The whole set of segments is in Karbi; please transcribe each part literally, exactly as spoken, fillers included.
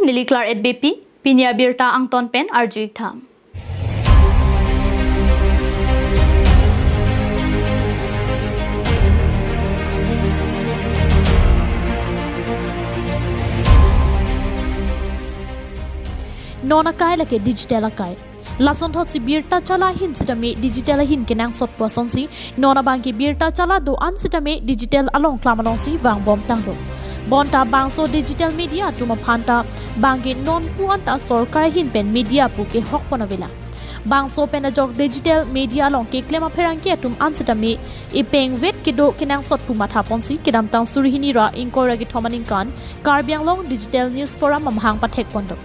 Neli Claret Beypi, pini abirta angton pen arju-ik tha. Non akai lake digital akai. Lasonthotsi birta chala ahin sitame digital ahin kenangsot pu asonsi, non abangke birta chala do-an sitame digital along klam alongsi vangbom tanglo. Bonta bangso digital media atum aphan ta bangke non pu anta sorkar ahin pen media pu kehok pon avelang. Bangso pen ajok digital media along keklem apherangke atum an sitame ipengvet kedo kenangsot pu matha ponsi kedamtang suri hini ra ingkoi ra kethom aningkan Karbi Anglong Digital News Forum amahang pathek pon do.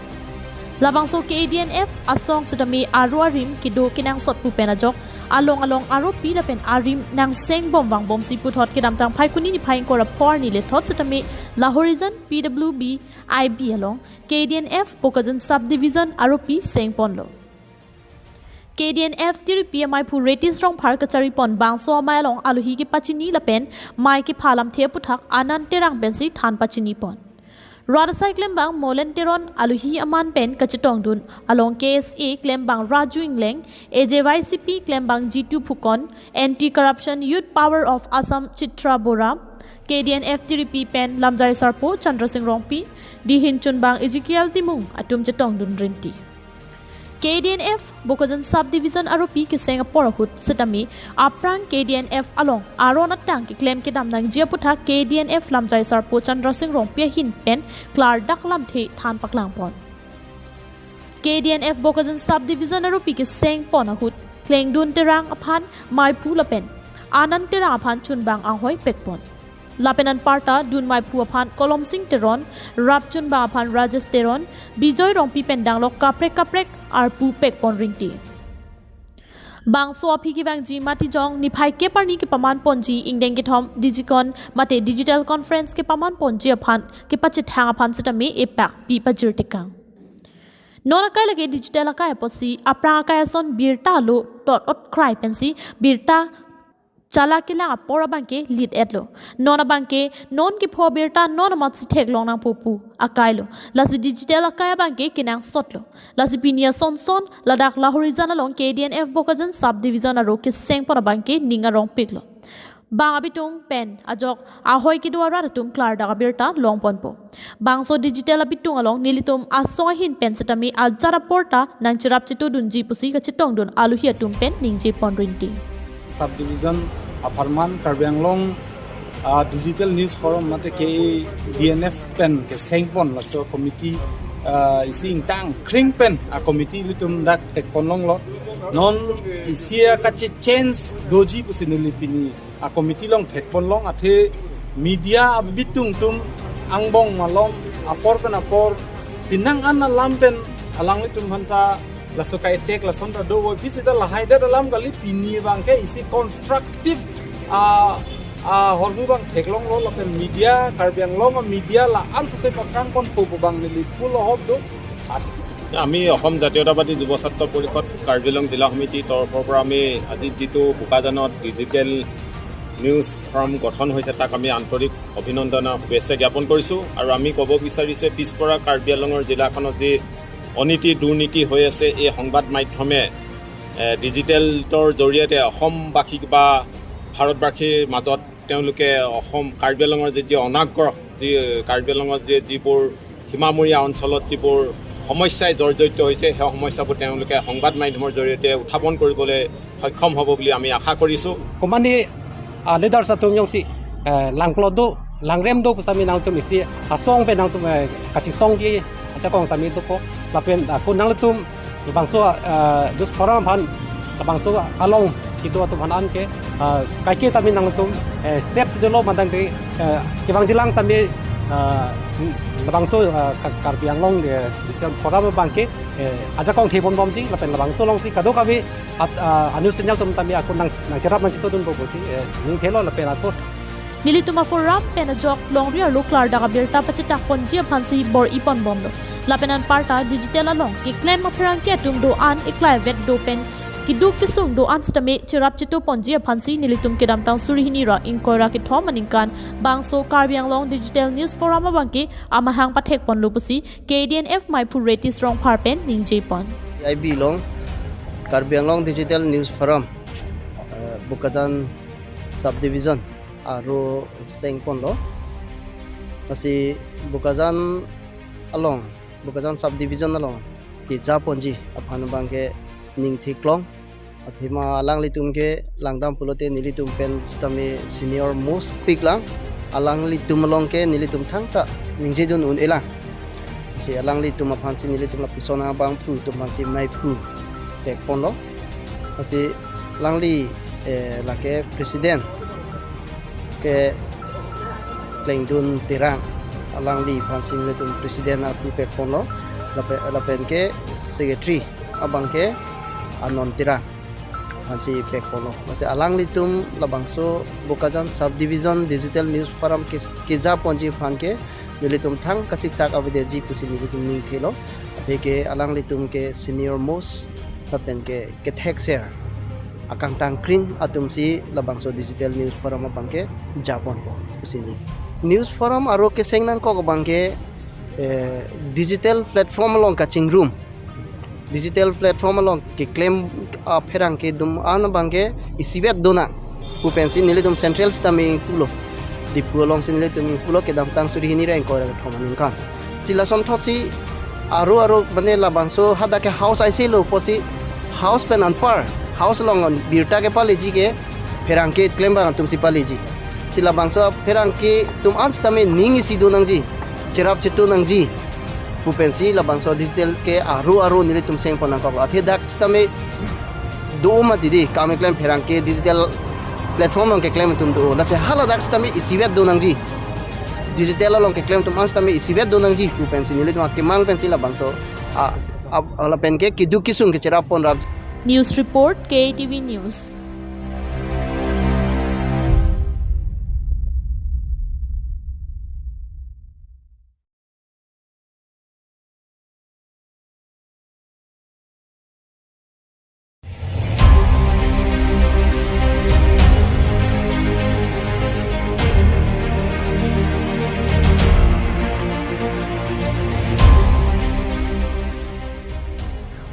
Labangso K A D N F asong sitame aro arim kedo kenangsot pu pen ajok along along aropi lapen arim nangsengbom vangbomsi puthot kedamtang Phaikuni niphai ingkoi ra pho arni lethot sitame Lahorijan P W B I B along K A D N F Bokajan Subdivision aropi seng ponlo. K A D N F tiripi amaiphu Retish Rongphar kachari pon bangso amei along alohi kepachini lapen mei kepha alamthe aputhak Anand Terang pensi than pachini pon. Rat asai klembang Molen Teron alohi aman pen kachetongdun along K S A klembang Raju Ingleng, A J Y C P klembang Jitu Phukon, Anti Corruption Youth Power of Assam Chitra Bora, K D N F tiripi pen lamjai sarpo Chandra Singh Rongpi, dihin chunbang Ezekiel Timung atum chetongdun rinti. K D N F Bokajan Subdivision aropi keseng apor ahut sitame aphrang K D N F along aron atang keklem kedam nangji aputhak K D N F lamjai sarpo Chandra Singh Rongpi ahin pen klardak lamthe than paklang pon. K D N F Bokajan Subdivision aropi keseng pon ahut Klengdun Terang aphan meiphu lapen Anand Terang aphan chunbang anghoi pek pon. Lapen anparta dun meiphu aphan Kolom Singh Teron, rap chunbang aphan Rajesh Teron, Bijoy Rongpi pen danglok kaprek kaprek arpu pek pon rinti. Bangso aphi kevangji Matijong niphai kep arni kepaman ponji ingdeng kethom Digicon mate digital conference kepaman ponji aphan kepachethang aphan sitame epakpi pajir tekang. Non akai lake digital akai apotsi aphrang akai ason birta alo tot ot krai pensi birta chala kelang apor abangke lit-etlo. Non abangke non kepho birta non amatsi theklong nangpo pu akailo. Lasi digital akai abangke kenangsotlo. Lasi pini ason son ladak Lahorijan along K D N F Bokajan Subdivision aro keseng pon abangke ning arong piklo. Bang abitung pen ajok ahoi kedo arat atum klardak abirta long ponpo. Bangso digital abitung along nelitum asong ahin pen sitame ajat aporta nangcherap chetodunji pusi kachetongdun alohi atum pen ningje pon rinti. Subdivision apharman Karbi Anglong, ah, Digital News Forum mate K A D N F pen keseng pon laso committee, ah, isi ingtang kring pen a committee ilitum dak thek pon longlo. Non isi a kache change doji pusi neli pini a committee along thek pon long athe media abitung atum angbong malom apor pen apor pinang an alam pen alanglitum aphanta laso ka-attack lason ta do voi pisi ta lahai det alam kali pini abangke isi constructive, ah, ah, hormu abang theklonglo lapen media Karbi Anglong media la-an sose pakrang ponpo pu abang neli full hope do. আমি অসম জাতীয়তাবাদী যুৱ ছাত্ৰ পৰিষদ কাৰ্বি আংলং জিলা সমিতিৰ তৰফৰ পৰা আমি আজি যিটো বোকাজানত ডিজিটেল নিউজ ফৰাম গঠন হৈছে, তাক আমি আন্তৰিক অভিনন্দন আৰু শুভেচ্ছা জ্ঞাপন কৰিছোঁ। আৰু আমি ক'ব বিচাৰিছোঁ, পিছপৰা কাৰ্বি আংলঙৰ জিলাখনত যি অনীতি দুৰ্নীতি হৈ আছে, এই সংবাদ মাধ্যমে, এ, ডিজিটেলৰ জৰিয়তে অসমবাসীক বা ভাৰতবাসীৰ মাজত তেওঁলোকে অসম, কাৰ্বি আংলঙৰ যি, যি অনাগ্ৰহ, যি কাৰ্বি আংলঙৰ যি, যিবোৰ সীমামূৰীয়া অঞ্চলত যিবোৰ সমস্যাই জৰ্জৰিত হৈছে, সেই সমস্যাবোৰ তেওঁলোকে সংবাদ মাধ্যমৰ জৰিয়তে উত্থাপন কৰিবলৈ সক্ষম হ'ব বুলি আমি আশা কৰিছোঁ। Komani, ah, leaders atum jongsi, eh, langklo do, langrem do pusitame nangtum isi asong pen nangtum, eh, kachesongji ajakong tame dokok lapen, ah, ako nangtum labangso, ah, dus forum aphan labangso along kedo atum aphan ke, ah, kaike tame nangtum, eh, sep si dolo madang ke, eh, kevangjilang tame, ah, labangso, ah, Kar-, Karbi Anglong, eh, forum abangke, eh, ajakong thepon bomji lapen labangso alongsi kadokave at, ah, a-news channel atum tame ako nang, nangcherap nangchetodunpo pusi, eh, ning thelo lapen ako nelitum a-forum pen ajok longri arlo klardak abirta pachetak ponji aphansi bor-i pon bomlo. Lapen anparta digital along keklem apherangke atum do-an eklai vet do pen Keduk kesung do-an sitame cherap chetu ponji aphansi nelitum kedamtang suri hini ra ingkoi ra kethom aningkan bangso Karbi Anglong Digital News Forum abangke amahang pathek ponlo pusi K D N F maiphu Retish Rongphar pen ningje pon. I B along Karbi Anglong Digital News Forum, eh, Bokajan Subdivision aro seng ponlo. Lasi Bokajan along, Bokajan Subdivision along keja ponji aphan abangke ning theklong. Athema alanglitum ke langdam pulote nelitum pen sitame senior most pik lang. Alanglitum along ke nelitum thangta ningje dun un-e lang. Si alanglitum aphansi nelitum lapuson abang pu atum aphansi maiphu pek ponlo. Lasi alangli, eh, lake president ke Klengdun Terang, alangli aphansi nelitum president apu pek ponlo. Lape-, lapen ke secretary abangke Anon Terang aphansi pek ponlo. Lasi alanglitum labangso Bokajan Subdivision Digital News Forum ke, keja ponji aphan ke nelitum thang kasiksak avedetji pusi nelitum ning thelo. Aphi ke alanglitum ke senior most lapen ke kethek ser akangtang kring atumsi labangso Digital News Forum abangke ja ponpo pusi ning. News Forum aro keseng nangkok abangke, eh, digital platform along kachingrum, digital platform along keklem apherangke atum an abangke isivet donang pu pensi nelitum central sitame pulo. Diphu alongsi nelitum pulo kedamtang suri hini ra ingkoi ra kethom aningkan. Si lason thotsi aro aro mane labangso hadak ke house aisilo pusi house pen anpar, house along birta kepaleji ke pherangke klem abang atumsi paleji. Si labangso pherangke atum an sitame ning isi donangji, cherap chetu nangji pu pensi labangso digital ke aro aro nelitum seng pon nangkok. Athe dak sitame do mati di, kam keklem pherangke digital platform along keklem atum do. Lasi haladak sitame isivet donangji, digital along keklem atum an sitame isivet donangji pu pensi nelitum akemang pensi labangso a, a, lapen ke keduk kesung kecherap pon rap. News report, K T V News.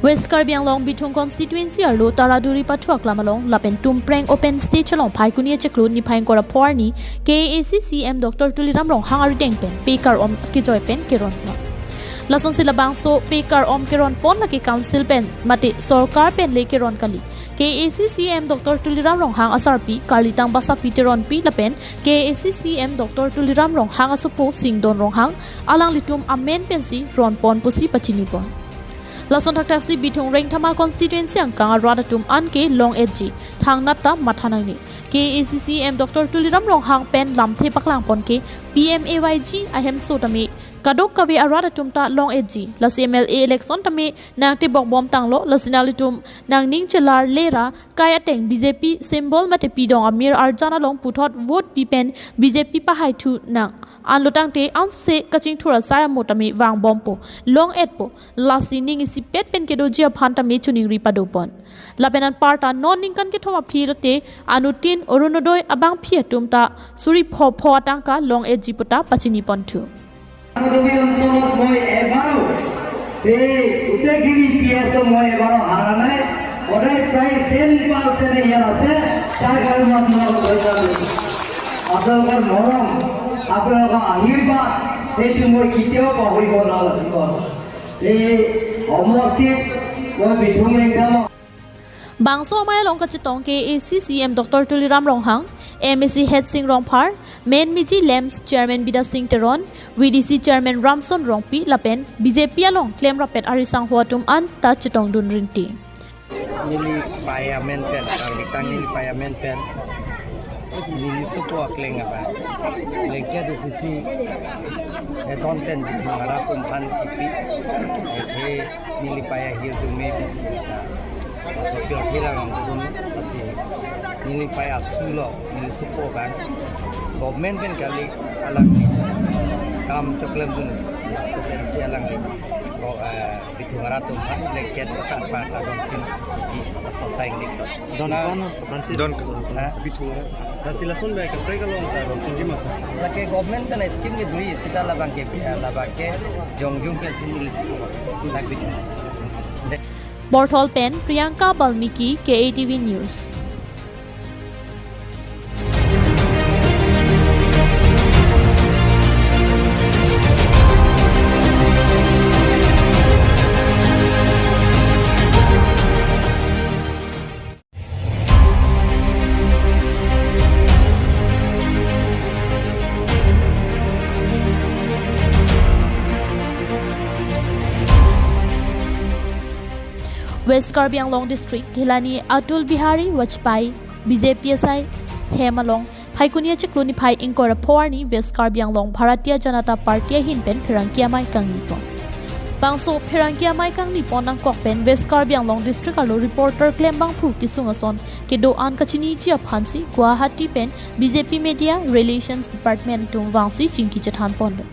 West Karbi Anglong Bithung constituency arlo Taraduri pathu aklam along lapen Tumpreng open stage along Phaikuni achiklo niphai ingkoi ra pho arni K A A C C M Doctor Tuliram Ronghang arideng pen pekar om kejoi pen keron pon. Lasonsi labangso pekar om keron pon lake council pen mate sorkar pen le keron kali. K A A C C M Doctor Tuliram Ronghang asarpi Karlitang Basapi Teronpi lapen K A A C C M Doctor Tuliram Ronghang asopo Singdon Ronghang alanglitum amen pensi ron pon pusi pachini pon. Lason thakthak si Bithung Rengthama constituency angkang arat atum anke long-etji thangnat ta matha nangne. K A A C C M Doctor Tuliram Ronghang pen lamthe paklang pon ke P M A Y G ahemso tame kadokave arat atum ta long-etji. Lasi M L A election tame nangtebok bom tanglo, lasi nanglitum nangning chelar lera kai ateng B J P symbol mate pidong amir arjan along puthot vote pi pen B J P pahai thu nang. Anlo tangte anse kachingthur asai amo tame vang bompo, long-etpo. Lasi ning isipet pen kedoji aphan tame choningri pado pon. Lapen anparta non ningkan kethom aphi lote anuttin Orunodoi abangphi atum ta suri pho pho atangka long-etji pu ta pachini pon thu. Orunodoi অঞ্চলত মই এবাৰো এই গোটেইখিনি P S অ' মই এবাৰো হাৰা নাই। সদায় প্ৰায় ছেম পাৰ্চেণ্ট ইয়াত আছে। তাৰ কাৰণে মই আপোনালোকক ধন্যবাদ দিছোঁ। আপোনালোকৰ মৰম, আপোনালোকৰ আশীৰ্বাদ, সেইটো মই কেতিয়াও পাহৰিব নালাগিব। এই সমষ্টিত মই বিথুম ৰেংথামা Bangso amei along kachetong K A A C C M Doctor Tuliram Ronghang, M A C Headsing Rongphar, Menmiji Lamps Chairman Bidya Sing Teron, V D C Chairman Ramson Rongpi lapen B J P along klemrapet arisangho atum anta chetongdun rinti. Neli pei amen pen, Karlitang neli pei amen pen, neli sopo akleng abang. Lengke do sisi, edon pen, mara kumphan kipi, ethe, neli pei ahir do me bichi. Masuk ke hilang ang dum, pasi, neli pei asu lo, neli sopo kan. Government pen kali alangli, kam choklemdun, masuk ke si alangli. Ko Eh, Bithung arat atum aphan blanket kachak pa kadon kin di asosai ni to. Don Na- pan, pansi Don- Ha? Bithung arat. Nasi lason ba kaprek along ta don kin di masa. Lake government kan scheme ni dui sita labang ke, eh, labang ke jongjung pension ni lisi. Lak Bithung. Borthol pen Priyanka Balmiki, K A T V News. West Karbi Anglong District, Gilani Atal Bihari Vajpayee, B J P asai hem along Phaikuni achiklo niphai ingkoi ra pho arni West Karbi Anglong Bharatiya Janata Party ahin pen pherangke amei kangni pon. Bangso pherangke amei kangni pon angkok pen West Karbi Anglong District arlo reporter klembangphu kesung ason kedo-an kachiniji aphansi Guwahati pen B J P Media Relations Department atum vangsi chingki chethan ponlo.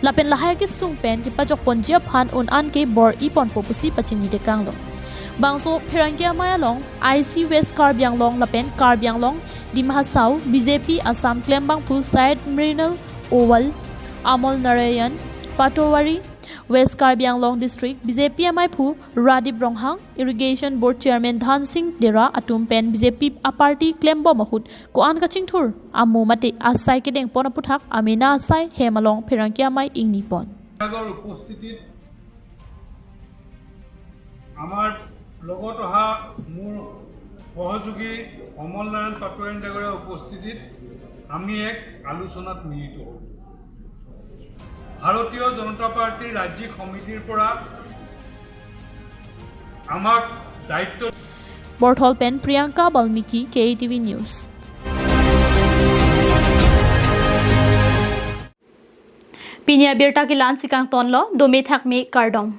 Lapen lahai kesung pen kepajok ponji aphan un-an ke bor-i ponpo pusi pachini tekanglo. Bangso pherangke amei along I C West Karbi Anglong lapen Karbi Anglong Dima Hasao B J P Assam klembangphu Syed Mrinal Owal, Amol Narayan Patowari, West Karbi Anglong District B J P ameiphu Radip Ronghang, Irrigation Board Chairman Dhan Singh Dera atum pen B J P aparty klembom ahut ko-an kachingthur amo mate asai kedeng pon aputhak amena asai hem along pherangke amei ingni pon. আগৰ উপস্থিতিত আমাৰ লগত অহা মোৰ সহযোগী অমল নাৰায়ণ পাটোৱাৰী ডাঙৰীয়াৰ উপস্থিতিত আমি এক আলোচনাত মিলিত হ'লোঁ। ভাৰতীয় জনতা পাৰ্টীৰ ৰাজ্যিক সমিতিৰ পৰা আমাক দায়িত্ব Borthol pen Priyanka Balmiki, K A T V News. Pini abirta ke la-ansi kangtonlo, dome thakme kardom.